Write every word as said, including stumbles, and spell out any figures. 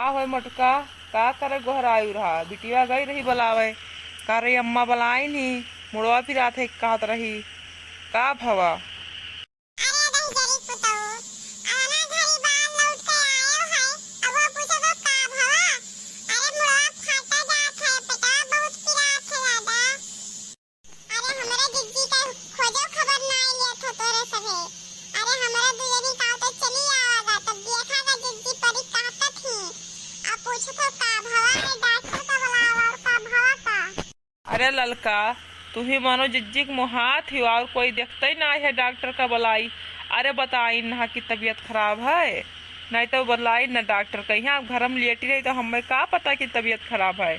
का होय मोटका, का करे गोहरायु रहा? बिटिया गई रही बुलावे, का रे अम्मा बुलाइन ही, मुड़वा पिरात है कहत रही, का भवा? अरे दहिजरी पुतऊ, अतना घरी बाल लौट के आयो है, अब वो पूछो तो का भवा? अरे मुड़वा फाटा जात है, पेटवा बहुत पिरात है दादा। अरे हमरे जिज्जी का खोजो खबर ना लेत हो तोरे सभे। अरे हमरे दुजनी का तो चली आवा गा, तब देखा गा जिज्जी परी काटत ही। अब पूछत हो का भवा है, डॉक्टर का बुलावा और का भवा का? अरे ललका, तू ही मानो जिज्जी के मुहात ही और कोई देखते ही ना है डॉक्टर का बुलाई। अरे बताइन ना कि तबीयत खराब है, नहीं तो बुलाई ना डॉक्टर का। यहाँ घर में लेटी रही तो हमें का पता कि तबीयत खराब है।